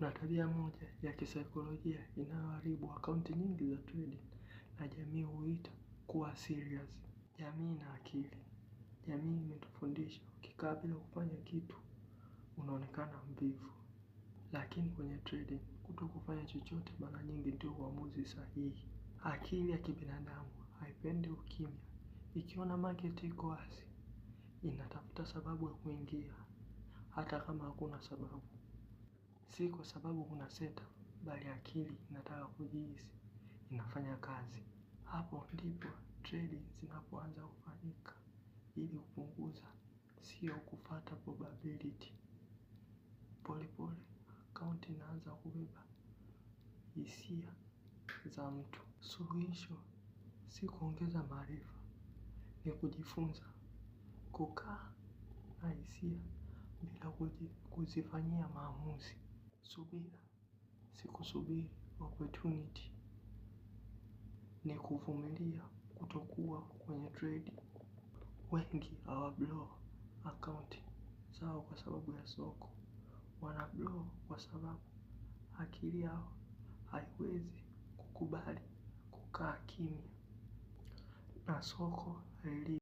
Kuna tabia moja ya kisaikolojia inayoharibu akaunti nyingi za trading na jamii huita kuwa serious. Jamii na akili. Jamii imetufundisha ukikaa bila kufanya kitu unaonekana mvivu. Lakini kwenye trading kutokufanya chochote mara nyingi ndio uamuzi sahihi. Akili ya kibinadamu haipendi ukimya. Ikiona market iko wazi, inatafuta sababu ya kuingia hata kama hakuna sababu. Si kwa sababu kuna setup, bali akili inataka kujihisi inafanya kazi. Hapo ndipo trading zinapoanza kufanyika ili kupunguza, sio kufuata probability. Pole pole, akaunti inaanza kubeba hisia za mtu. Suluhisho si kuongeza maarifa, ni kujifunza kukaa na hisia bila kuzifanyia maamuzi. Subira si kusubiri opportunity, ni kuvumilia kutokuwa kwenye trade. Wengi hawablow account zao kwa sababu ya soko, wanablow kwa sababu akili yao haiwezi kukubali kukaa kimya na soko lili.